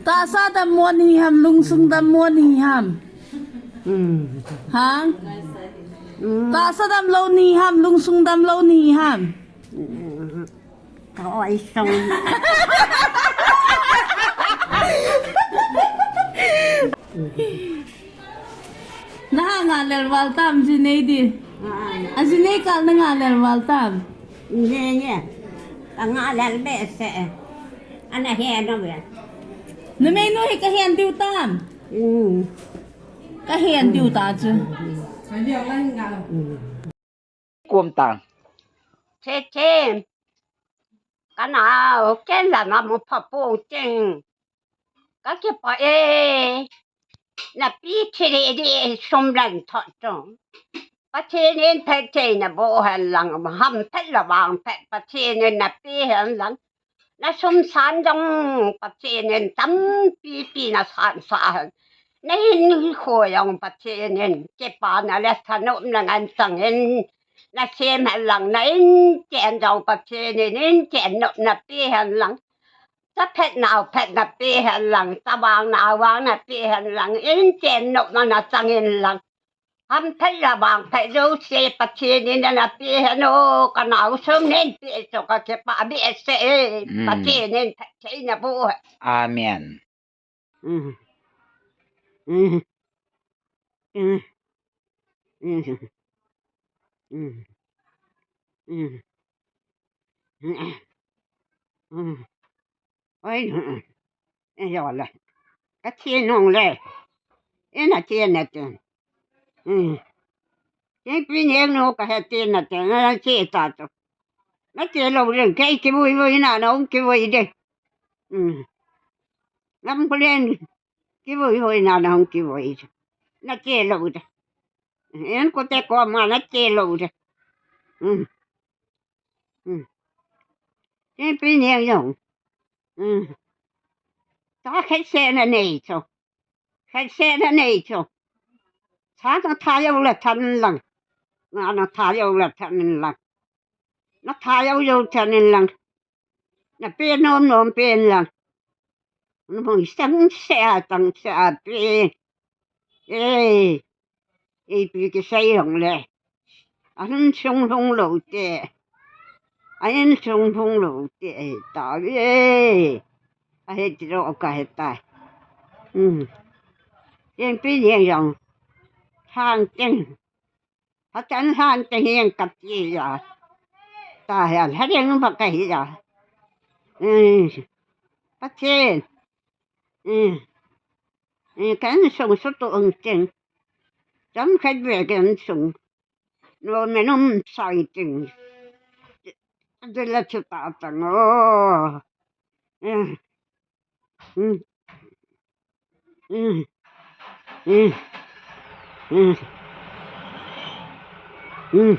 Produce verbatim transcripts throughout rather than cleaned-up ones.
Tahsa dammo nahi ham, lungsung dammo nahi ham? Hmm. Ha? Hmm. Tahsa damlou nahi ham, lungsung damlou nahi ham? Hmm. Ka oi sung. Na ha nga lel val tam, jinei di. Ah. A jinei kal na nga lel val tam. Jinei. Ka nga lel behseh. Ana he na ve. Numei nu hi ka hen diu tam. Hmm. Ka hen diu ta chu. Hmm. Kum tang. Che che. Ka nao, ken la na mo pha po ting. Ka kipah e. Na pi thi di di sum lan thot tong. Pathen in phatthei naboh hen lang, ham phat le vang phat Pathen in napeh hen lang. Na sum san jong Pathen in tampi pi na san sah hen. Na hinkho jong Pathen in kipana le thanopna ngen chang in na sem hen lang, na inchen jong Pathen in inchen nopna pe hen lang. Cha phat nao phat napeh hen lang, cha vang nao vang napeh hen lang, inchen nopna na chang in lang. Ham phat le vang phat jouse Pathen in ana pe hen o, ka nao sum nin pe chu ka kipah behseh e. Mm. Pathen in phatthei naboh hen. Amen. Mm. Mm. Mm. Mm. Mm. Mm. Mm. Oi, mm. E jo le. Ka thi nung le. Ina thi na tin. Mm. Kei pi neng nu ka he tin na tin, na thi ta tu. Na thi lou le, kei kivui vui na, na hung kivui de. Mm. Lam ko len, kivui vui na, na hung kivui de. Na thi lou de. En ko te ko ma na thi lou de. Mm. Mm. Kei pi neng jong. Mm. Ta khet se na nei cho. Khet se na nei cho. Cha na tha jou le than lang. Na na tha jou le than lang. Na tha jou jou than lang. Na pe nom nom pe lang. Na hung sang se a tang se a pe. E. Ipi kisei hung le. A insung lhung lou te. A insung lhung lou te. Ta ve. A he ti lo ka he ta. Hmm. Yen pi yen yang. Hang teng. Ha tan hang teng yen ka ti ya. Ta he a ha ding ba ka hi ya. Hmm. Pathen. Hmm. Hmm, ka insung sutu ung teng. Chomkhat ve ka insung. No me nom sai ting. Adela chu ta tang o. Eh. Mm. Mm. Mm. Mm. Mm.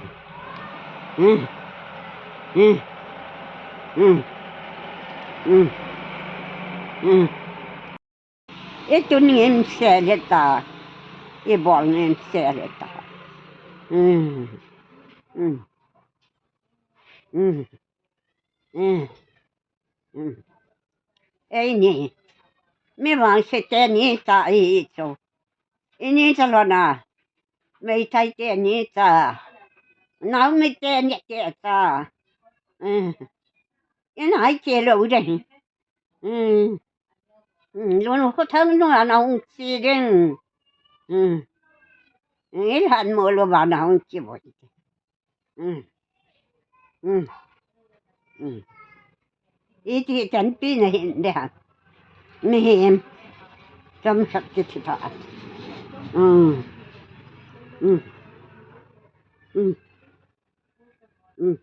Mm. Mm. Mm. Mm. Mm. Itun ngim se le ta, ibol ngim se le ta. Hmm. Hmm. Hmm. Hmm. Hmm. Eini, mi vangse teni ta i cho. Ini ta lona, Meitei teni ta. Naomi teni te ta. Hmm. Ina ai che lou de. Hmm. Hmm, lunu kho thang nu ana hung chi ding. Hmm. Hmm, ilhan mo lou va na hung chi boi. Hmm. Hmm. Hmm. Iti chan pi na hin de ha. Mihem. Chomkhat kiti ta. Hmm. Hmm. Hmm. Hmm.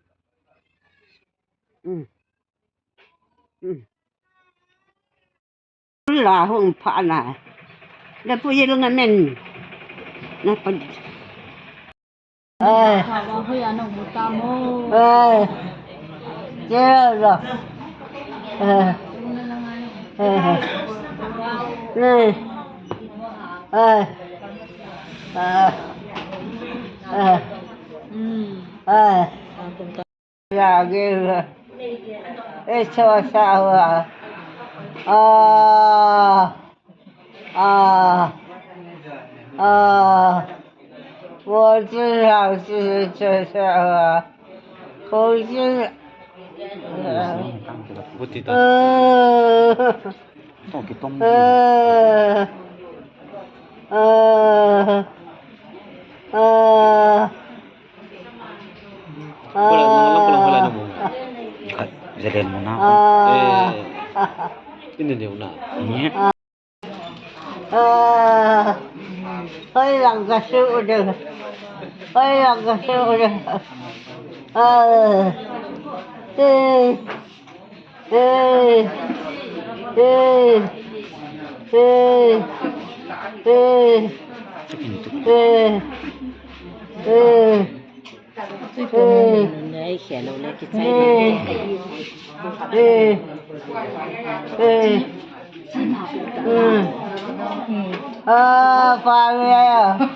Hmm. Hmm. La hung pha na. La pu yel nga men. Na pa. Eh. Ka wa hui ana mu ta mo. Eh. Che la. Eh. Eh. Eh. Eh. Eh. Eh. Hmm. Eh. Ya ge. E cho sa wa. 啊啊啊！我知道是谁谁啊，我知，Buti ta. 呃 Tong kitom. 呃呃呃 Pula na, pula, pula na mo. Ka, jalen mo na. 啊 Eh, ini dia na. Ni. 啊，会让个手的，会让个手的，啊，对，对对对对对对。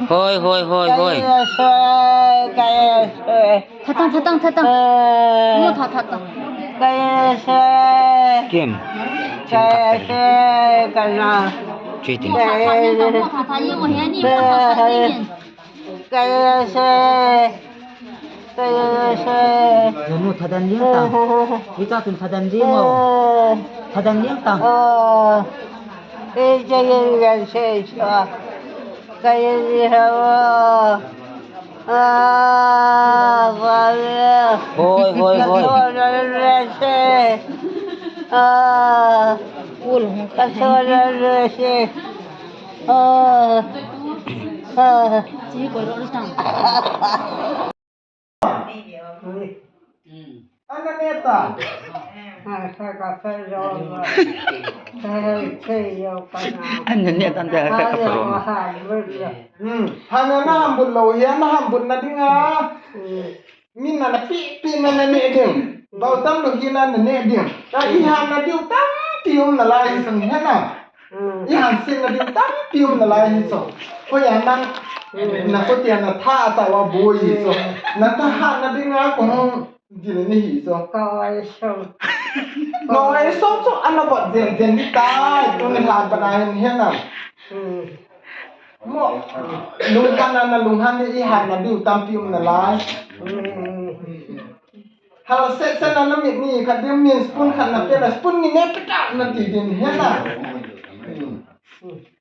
Hoi, hoi, hoi, hoi. Thatang, thatang, thatang. Mo tha, thatang. Kim. Chui ting. Mo tha, tha, yang mo, mo tha, tha, yang mo, he, ni, mo tha, tha, yang. Kaya se, kaya se. Nanu thadan liang ta. Ita tun thadan liang o. Thadan liang ta. Oh, ita yang yan se sa. Kaya liang o. Ah, kaya. Hoi, hoi, hoi. Kaya se. Ah, kaya se. Ah, ah. Ana neta. Ana neta da ka paro. Hmm. Hana na hambut lou hi, na hambut na dinga. Min na na pi, pi na na ne ding. Bau tam lou hi na na ne ding. Ta i han na diu tampi um nalai hi sung hi na. I han sin na diu tampi um nalai hi sung. Ko ya nang, na ko tia na tha ta wa boi hi sung. Na tha ha na dinga ko hung dil ni hi sung. Ka oi sung. No oi sung sung ana bot jen jen ni tai. Tu ni han pa na hin hi na. Mo, lunghan na, na lunghan ni i han na diu tampi um nalai. Hal se se na na mit ni khat diu min spoon khat na pe na spoon ni ne pe ta na ti din hi na.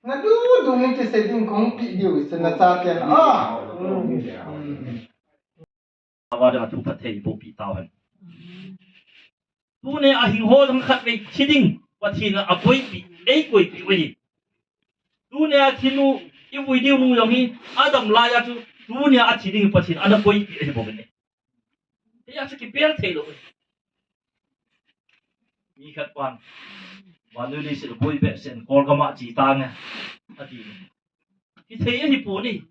Na du du ni ti se din kong pi diu se na cha te na. Ah. Ava da thu phat thei bopi tau hen. Tuni a hing ho jong khat vei thi ding, Pathen in a koipi, ei koipi u ahi. Tuni a thi nu, i vui diu nu jong hi, a dam lai a chu, tuni a thi ding Pathen in ana koipi ahi bou ve. Hia chu kipel thei lou. Mi khat pan, vannoi leiset boi behseh in Kawl gam a che tange, ati. Hithei ahi poi.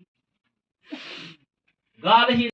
Gal ahi.